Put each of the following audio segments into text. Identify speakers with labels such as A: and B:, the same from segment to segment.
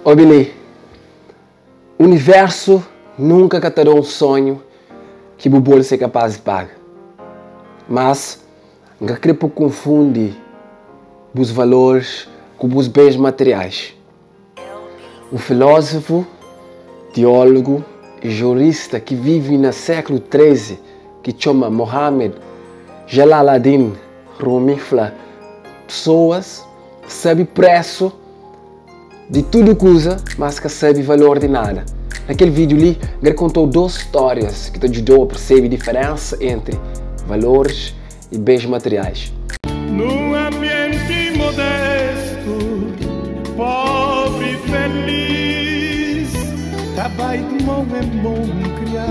A: Obi li, universu nunka ka ta da un sonhu ki bu bolsu é kapaz di paga. Mas, N ka kre pa konfundi bus valoris ku bus bens materiais. Un filózofu, teólogu i jurista ki vive na séklu 13, ki txoma Mohamed Jalaladin Rumi fla, Pesoas sabe présu di tudu kuza, mas ka sabe valor di nada. Na kel vídiu li, N kre konta-u dôs stórias ki ta djuda-u a persebe diferénsa entri valoris i bens materiais.
B: Num ambiente modesto, pobre e feliz, Ta bai de mon em mon criá,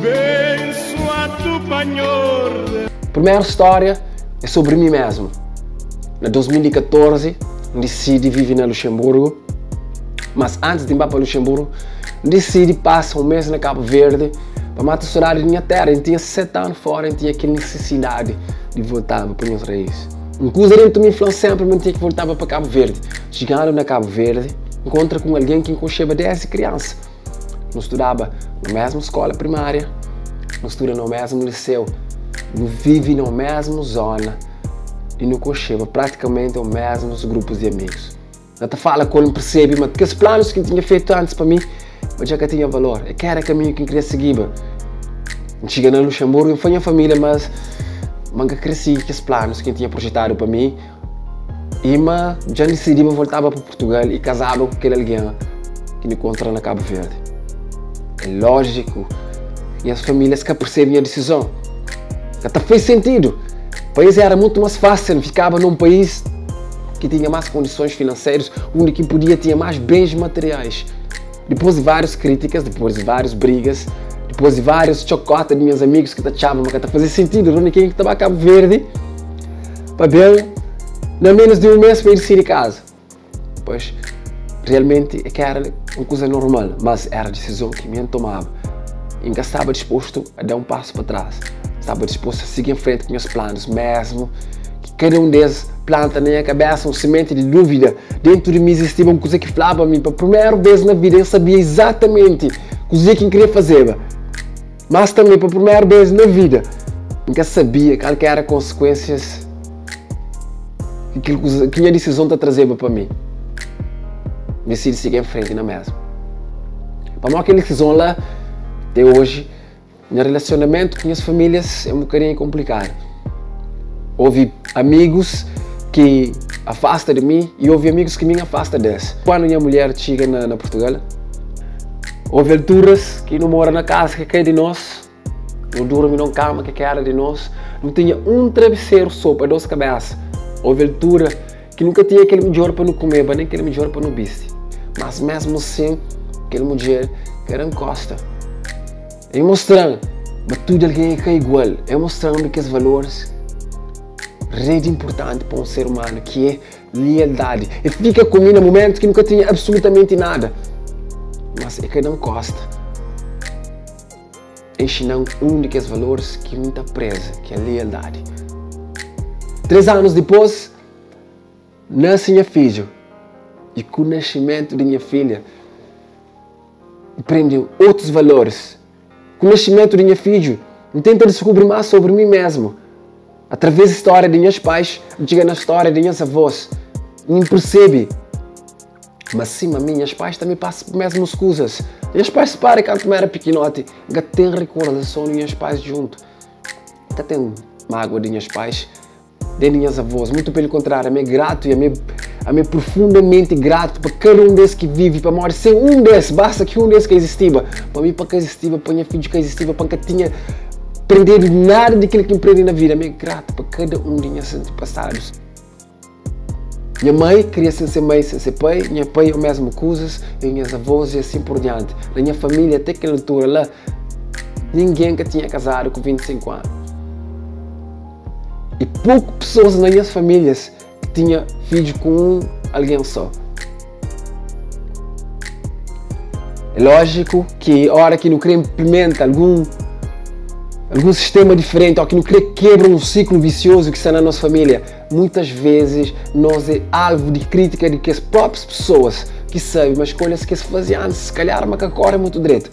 B: bensuado pa Nhor.
A: Primeru stória é sobri mi mesmu. Na 2014, N disidi vive na Luxemburgu. Mas antis di N ba pa Luxemburgu, N disidi pasa un mês na Kabu Verdi pa mata sodadi di nha téra. N tinha 7 anu fóra i N tinha kel nisisidadi di voltaba pa nhas raís. Un kuza déntu mi fla-m sénpri ma N tinha ki voltaba pa Kabu Verdi. Txigandu na Kabu Verdi, N kontra ku un algen ki N konxeba désdi kriansa. Nu studaba na mésmu skóla primária, nu studa na mésmu liseu, nu vive na mésmu zóna i nu konxeba pratikamenti mésmus grupus di amigus. Na ta fala ku el, N persebe ma kes planus ki N tinha fetu antis pa mi, ma dja ka tinha valor. É ka éra kaminhu ki N kria sigiba. N txiga na Luxemburgu, N fla nha família mas ma N ka kria sigi kes planus ki N tinha projetadu pa mi i ma dja N disidiba voltaba pa Purtugal i kazaba ku kel algen ki N kontra na Kabu Verdi. É lójiku, nhas famílias ka persebe nha disizon. Ka ta faz sentidu. Pa es éra mutu más fásil N fikaba na un país ki tinha más kondisons finanserus, undi ki N podia tinha más bens materiais. Dipôs di várius krítikas, dipôs di várius brigas, dipôs di várius txokóta di nhas amigus ki ta atxaba ma ka ta faze sentidu, Rony King ta ba Kabu Verdi pa ben na ménus di un mês pa el disidi kaza. Pois, realmenti é ka éra un kuza normal, mas éra disizon ki mi N tomaba i N ka staba dispostu a da un pasu pa tras. N staba dispostu a sigi en frenti ku nhas planus, mésmu ki kada un di es planta na nha kabésa un simenti di dúvida. Déntu di mi izistiba un kuza ki flaba mi, pa primeru bês na vida, N sabia izatamenti kuzê ki N kria fazeba. Mas tanbê, pa primeru bês na vida, N ka sabia kal ki éra konsekuénsias ki kel kuza, ki nha disizon ta trazeba pa mi. N disidi sigi en frenti na mésmu. Pamodi kel disizon la, te oji, nha relasionamentu ku nhas famílias é un bokadinhu konplikadu. Ovi amigus ki afasta di mi i ovi amigus ki mi N afasta di es. Kandu nha mulher txiga na Purtugal, ovi alturas ki nu mora na kaza ki ka é di nos, nu durmi na un kama ki ka éra di nos, nu tinha un trabiseru sô pa dos kabésa. Ovi altura ki nu ka tinha kel midjór pa nu kumeba, nen kel midjór pa nu bisti. Mas mésmu asin, kel mudjer ka da-m kósta. El mostra-m ma tudu algen é ka igual. El mostra-m un di kes valoris rei di inportanti pa un ser umanu, ki é lialdadi. El fika ku mi na mumentu ki nu ka tinha absolutamenti nada, mas el ka da-m kósta. El inxina-m un di kes valoris ki N ta preza, ki é lialdadi. Três anus dipôs, nase nha fidju i ku nasimentu di nha filha, N prende otus valoris. Ku nasimentu di nha fidju, N tenta diskubri más sobri mi mésmu. Através di stória di nhas pais, N txiga na stória di nhas avós i N persebe ma sima mi, nhas pais tanbê pasa pa mésmus kuzas. Nhas pais separa kantu mi éra pikinoti. N ka ten rekordason di nhas pais djuntu. N ka ten mágua di nhas pais. Den di nhas avós. Mutu pelu kontráriu, ami é gratu i ami ami é profundamenti gratu pa kada un des ki vive, pamodi sen un des, basta ki un des ka izistiba, pa mi pa ka izistiba, pa nha fidju ka izistiba, pa N ka tinha prendedu nada di kel ki N prende na vida. Ami é gratu pa kada un di nhas antipasadus. Nha mai kria sen se mai, sen se pai, nha pai o mesmu kuzas, i nhas avós i asin pur dianti. Na nha família, te kel altura la, ningen ka tinha kazadu ku 25 anu. I poku pesoas na nhas famílias ki tinha fidju ku un algen sô. É lójiku ki óra ki nu krê inplimenta algun algun sistéma diferenti ô ki nu krê kebra un siklu visiozu ki sta na nos família, muitas vezes nos é alvu di krítika di kes próprius pesoas. ki sabe ma skolhas ki es faze antis se kalhar ma ka kóre mutu dretu.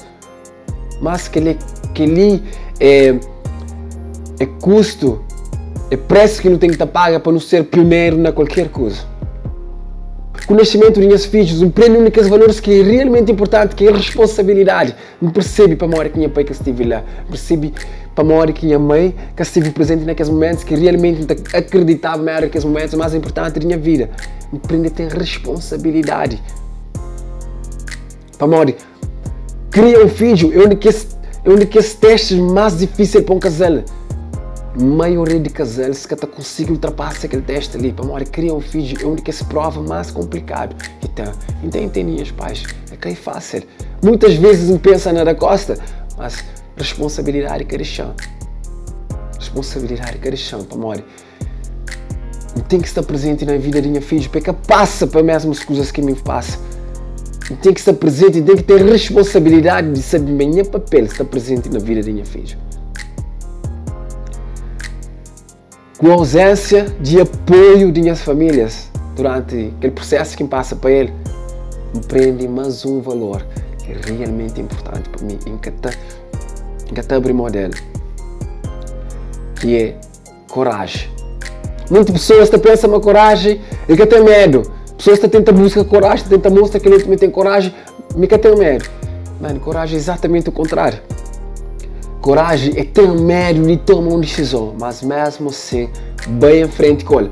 A: Mas kel-li kel-li é é kustu, é presu ki nu ten ki ta paga pa nu ser pioneru na kualker kuza. Ku nascimentu di nhas fidjus, N prende un di kes valoris ki é realmenti inportanti, ki é responsabilidadi. N persebe pamodi ki nha pai ka stive la. N persebe pamodi ki nha mai ka stive prezenti na kes mumentus ki realmenti N ta akreditaba ma éra kes mumentus más inportanti di nha vida. N prende ten responsabilidadi. Pamodi kria un fidju é un di kes é un di kes testis más difísil pa un kazal. Maioria di kazals ka ta konsigi ultrapasa kel testi li, pamodi kria un fidju é un di kes prova más konplikadu ki ten. N ta intende nhas pais, é ka é fásil. Muitas vezes N pensa na da kosta, mas responsabilidadi ka dexa-m. Responsabilidadi ka dexa-m, pamodi N ten ki sta prezenti na vida di nha fidju pa e ka pasa pa mesmus kuzas ki mi pasa. N ten ki sta prezenti, N ten ki ten responsabilidadi di sabe ma nha papel sta prezenti na vida di nha fidju. Ku auzénsia di apoiu di nhas famílias duranti kel prusésu ki N pasa pa el, N prende más un valor ki é realmenti inportanti pa mi i N ka ta N ka ta abri mô del, ki é koraji. Monti pesoas ta pensa ma koraji é ka ten medu. Pesoas ta tenta buska koraji, ta tenta mostra kel otu ma ten koraji. Mi ka ten medu. Mano, koraji é exatamente o kontráriu. Koraji é ten medu di toma un disizon, mas mesmu asin bai en frenti ku el.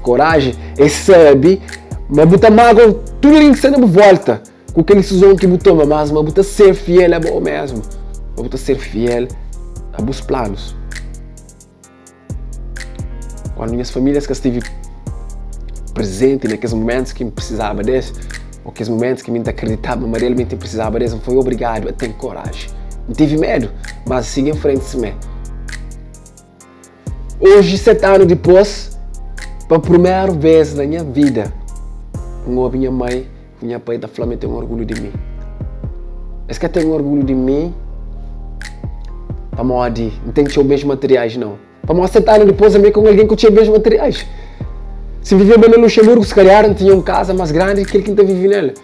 A: Koraji é sabe ma bu ta magua tudu algen ki sta na bu volta ku kel disizon ki bu toma, mas ma bu ta ser fiel a bo mesmu, ma bu ta ser fiel a bus planus. Quando minhas famílias ka estive presente naqueles momentos que me precisava deles, ou aqueles momentos que me acreditava mas realmente precisava deles, foi obrigado a ter coragem. Não tive medo, mas siga em frente se Hoje, 7 anos depois, pela primeira vez na minha vida, eu ouvi minha mãe e minha pai da falar tem orgulho de mim. Eles que têm orgulho de mim, pamodi não tem que bens materiais não. Pamodi 7 anos depois, eu com alguém que tinha bens materiais. Se vivia na Luxemburgo, se calhar não tinha uma casa mais grande que aquele que está vivendo nela.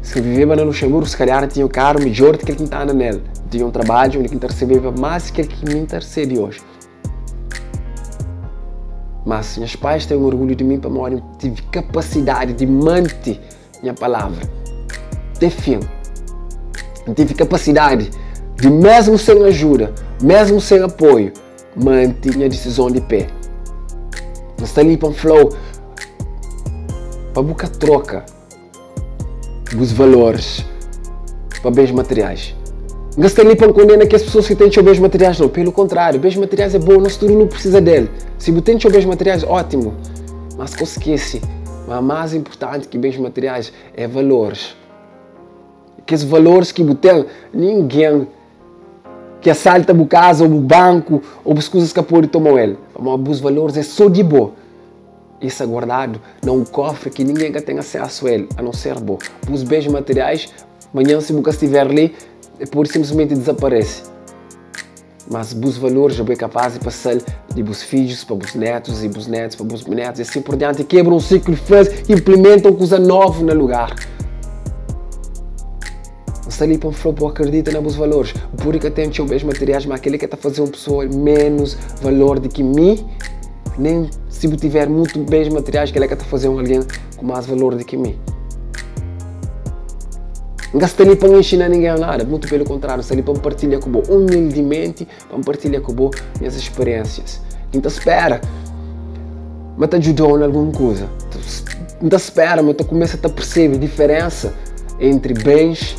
A: Se vivia na Luxemburgo, se calhar tinha um carro melhor do que aquele que está nela. Tinha um trabalho onde que recebia mais que aquele que me recebe hoje. Mas meus pais têm orgulho de mim para eu tive capacidade de manter minha palavra. Até fim. Eu tive capacidade de, mesmo sem ajuda, mesmo sem apoio, manter minha decisão de pé. Não está ali para um flow, para buscar troca dos valores para bens materiais. Não está ali para condenar que as pessoas que têm bens materiais, não. Pelo contrário, bens materiais é bom, nosso tudo não precisa dele. Se você tem bens materiais, ótimo. Mas não esquece, mas mais importante que bens materiais é valores. Aqueles valores que você tem, ninguém que assalta a casa, ou o banco, ou as coisas que pode tomar ele. Mas os valores é só de boa. Isso é guardado num cofre que ninguém tem acesso a ele, a não ser bom. Os bens materiais, amanhã se você estiver ali, pode simplesmente desaparece. Mas os valores já é capaz de passar de os filhos para os netos, e os netos para os netos, e assim por diante. Quebra um ciclo e faz, implementam coisa nova no lugar. Você ali para um flow, acredita nos valores. Por que tem bens materiais, mas aquele que está fazendo uma pessoa menos valor do que mim, nem se eu tiver muito bens materiais, que ele é que está fazendo alguém com mais valor do que mim. Não está ali para não ensinar ninguém nada, muito pelo contrário, está ali para partilhar com você, humildemente, para partilhar com você minhas experiências. Então espera, mas te ajudou em alguma coisa. Então espera, mas tu começa a perceber a diferença entre bens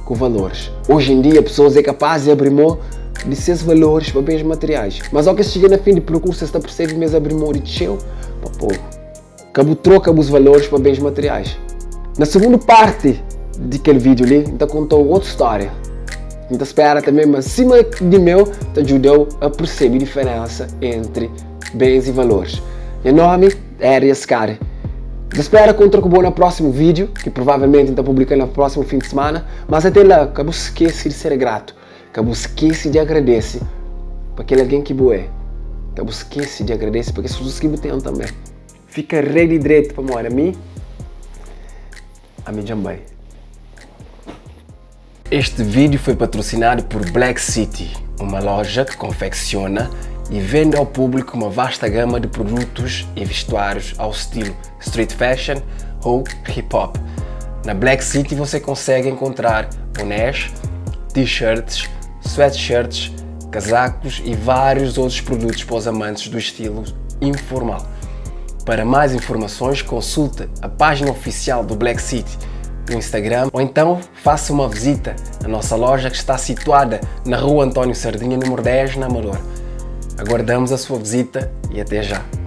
A: com valores. Hoje em dia, pessoas é capaz de abrir mão de seus valores para bens materiais. Mas ao que chega na fim de percurso, você percebe mesmo abrir mão de seu para pouco. Acabou troca os valores para bens materiais. Na segunda parte daquele vídeo ali, então contou outra história. Então espera também, mas acima de meu, te ajudou a perceber a diferença entre bens e valores. Meu nome é Arias Kari. Te espera contra com no próximo vídeo, que provavelmente está publicando no próximo fim de semana. Mas até lá, acabou esquece de ser grato. Acabou esquece de agradecer para aquele alguém que boa é. Acabou esquece de agradecer para as pessoas que tem também. Fica rei de direito para morar a mim. Ami dja N bai. Este vídeo foi patrocinado por Black City, uma loja que confecciona e vende ao público uma vasta gama de produtos e vestuários ao estilo street fashion ou hip hop. Na Black City você consegue encontrar bonés, t-shirts, sweatshirts, casacos e vários outros produtos para os amantes do estilo informal. Para mais informações, consulte a página oficial do Black City no Instagram ou então faça uma visita à nossa loja que está situada na Rua António Sardinha, número 10, na Amadora. Aguardamos a sua visita e até já!